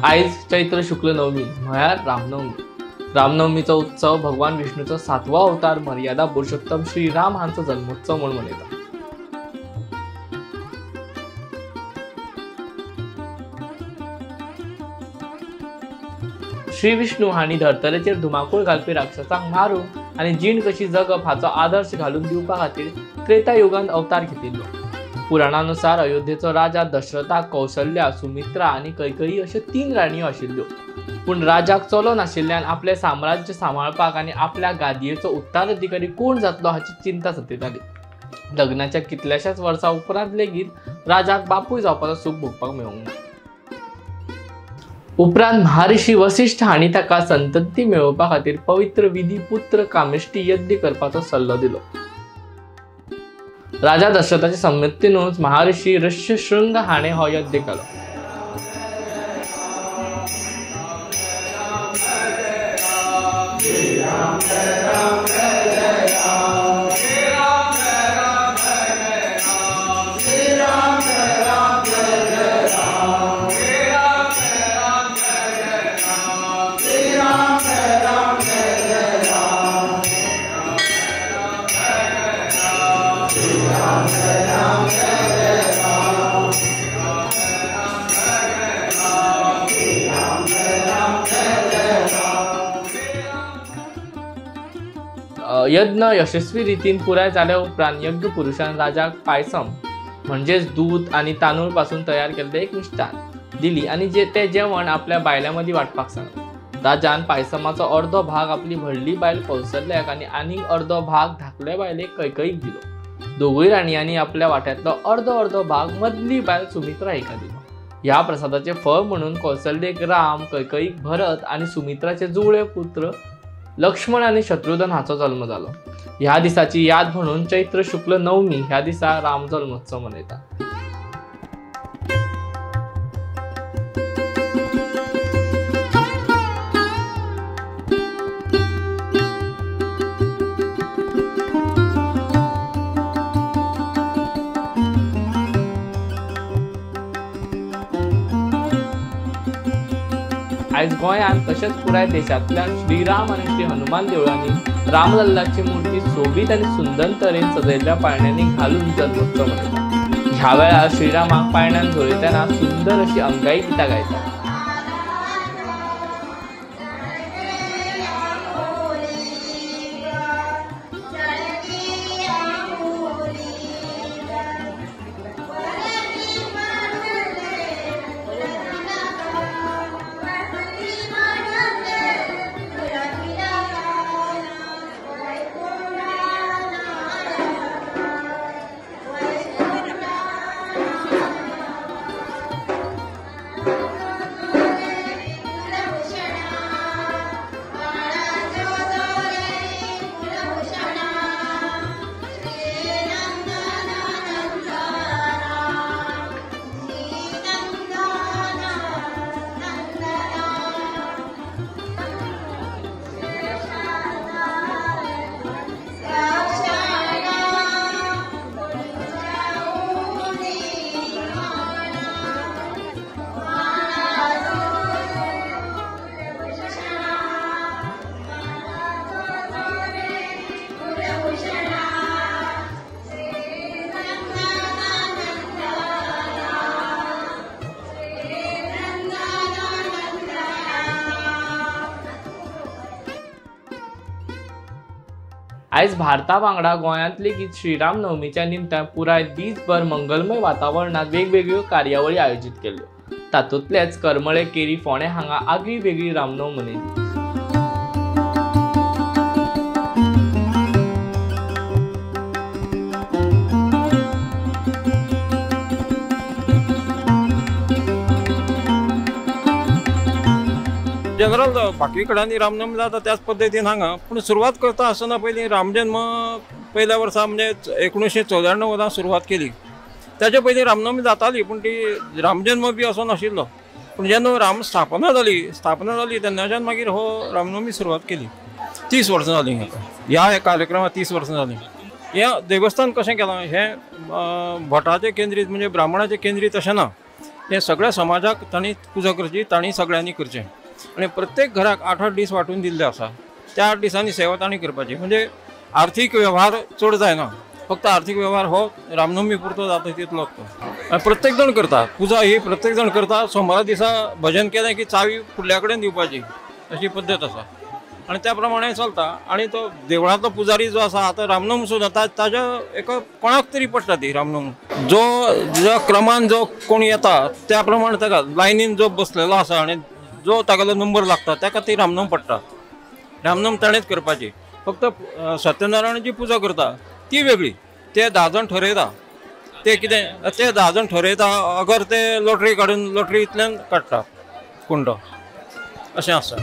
आयज चैत्र शुक्ल नवमी म्हळ्यार रामनवमी। रामनवमीचो उत्सव भगवान विष्णूचो सातवो अवतार मर्यादा पुरुषोत्तम श्री राम हांचो जन्मोत्सव म्हूण मनयतात। श्री विष्णू हांणी धर्तरेचेर धुमाकूळ घालपी राक्षसांक मारूंक आनी जीण कशी जगप हाचो आदर्श घालून दिवपा खातीर त्रेता युगांत अवतार घेतिल्लो। पुराणानुसार अयोध्येचो राजा दशरथाक कौशल्या, सुमित्रा आनी कैकेयी अश्यो 3 राणयो आशिल्ल्यो। पूण राजाक चलो नाशिल्ल्यान आपलें साम्राज्य सांबाळपाक आनी आपल्या गादयेचो उत्तराधिकारी कोण जातलो हाची चिंता सतायताली। लग्नाच्या कितल्याशाच वर्सां उपरांत लेगीत राजाक बापूय जावपाचो सूख भोगपाक मेळूंक ना। उपरांत महर्षी वसिष्ठ हांणी ताका संतती मेळोवपा खातीर पवित्र विधी पुत्र कामेष्टी यज्ञ करपाचो सल्लो दिलो। राजा दशरथाचे संमतीनूच महर्षी ऋष्यशृंग हाणें हो यज्ञ केलो। यज्ञ यशस्वी रितीन पुराय जाल्या उपरांत यज्ञ पुरुषान राजाक पायसम म्हणजेच दूद आनी तांदूळ पासून तयार केल्लें एक मिष्टान दिली आनी जे ते जेवण आपल्या बायलां मदीं वांटपाक सांगलें। राजान पायसमाचो अर्दो भाग आपली व्हडली बायल कौशल्याक आनी आनीक अर्दो भाग धाकल्या बायलेक कैकेयीक दिलो। दोगूय राणयांनी आपल्या वाट्यांतलो अर्दो अर्दो भाग मदली बायल सुमित्रा हिका दिलो। ह्या प्रसादाचें फळ म्हणून कौशल्येक राम, कैकेयीक भरत आनी सुमित्राचे जुवळे पुत्र लक्ष्मण आनी शत्रुघ्न हाचो जल्म जालो। ह्या दिसाची याद म्हणून चैत्र शुक्ल नवमी ह्या दिसा राम जल्मोत्सव मनयतात। आयज गोंयांत तशेंच पुराय देशांतल्या श्रीराम आनी श्री हनुमान देवळांनी रामलल्लाची मूर्ती सोबीत आनी सुंदर तरेन सजयल्ल्या पाळण्यांनी घालून जल्मोत्सव मनयतात। ह्या वेळार श्रीरामाक पाळण्यांत झोलयतना सुंदर अशी अंगाई गितां गायतात। आयज भारता वांगडा गोंयांत लेगीत श्रीराम नवमीच्या निमतान पुराय दीसभर मंगलमय वातावरणांत वेगवेगळ्यो कार्यावळी आयोजीत केल्ल्यो। तातूंतलेच करमळे केरी फोंडें हांगा आगळी वेगळी रामनवमी मनयली। जनरल बाकी कडेन रामनवमी जाता त्याच पद्दतीन हांगा, पूण सुरवात करता आसतना पयलीं रामजन्म पयल्या वर्सा म्हणजे 1994 वर्सा सुरवात केली। त्याच्या पयलीं रामनवमी जाताली पूण ती रामजन्म बी असो नाशिल्लो। पूण जेन्ना राम स्थापना जाली तेन्नाच्यान मागीर हो रामनवमी सुरवात केली। 30 वर्सां जालीं ह्या कार्यक्रमाक 30 वर्सां जालीं। हें देवस्थान कशें केलां हें भटाचें केंद्रीत म्हणजे ब्राह्मणाचें केंद्रीत अशें ना, हें सगळ्या समाजाक तांणी पुजा करची, तांणी सगळ्यांनी करचें. आनी प्रत्येक घराक 8 8 दीस वांटून दिल्ले आसा, त्या 8 दिसांनी सेवा तांणी करपाची. म्हणजे आर्थीक वेव्हार चड जायना, फक्त आर्थीक वेव्हार हो रामनवमी पुरतो जाता तितलोच तो. आनी प्रत्येक जाण करता पुजा ही, प्रत्येक जाण करता. सोमारा दिसा भजन केलें की चावी फुडल्या कडेन दिवपाची अशी पद्दत आसा आनी त्या प्रमाणे चलता. आनी तो देवळांतलो पुजारी जो आसा आतां रामनवमी सुद्दां ताज्या एका कोणाक तरी पडटा ती रामनवमी, जो ज्या क्रमान जो कोण येता त्या प्रमाणे ताका लायनीन जो बसलेलो आसा आनी जो तागेलो नंबर लागता ताका ती रामनवमी पडटा. रामनवमी ताणेंच करपाची. फक्त सत्यनारायणाची पुजा करता ती वेगळी, ते 10 जाण ठरयता, ते कितें ते 10 जाण ठरयता, अगर ते लॉटरी काडून लॉटरींतल्यान काडटा कुंडो, अशें आसा.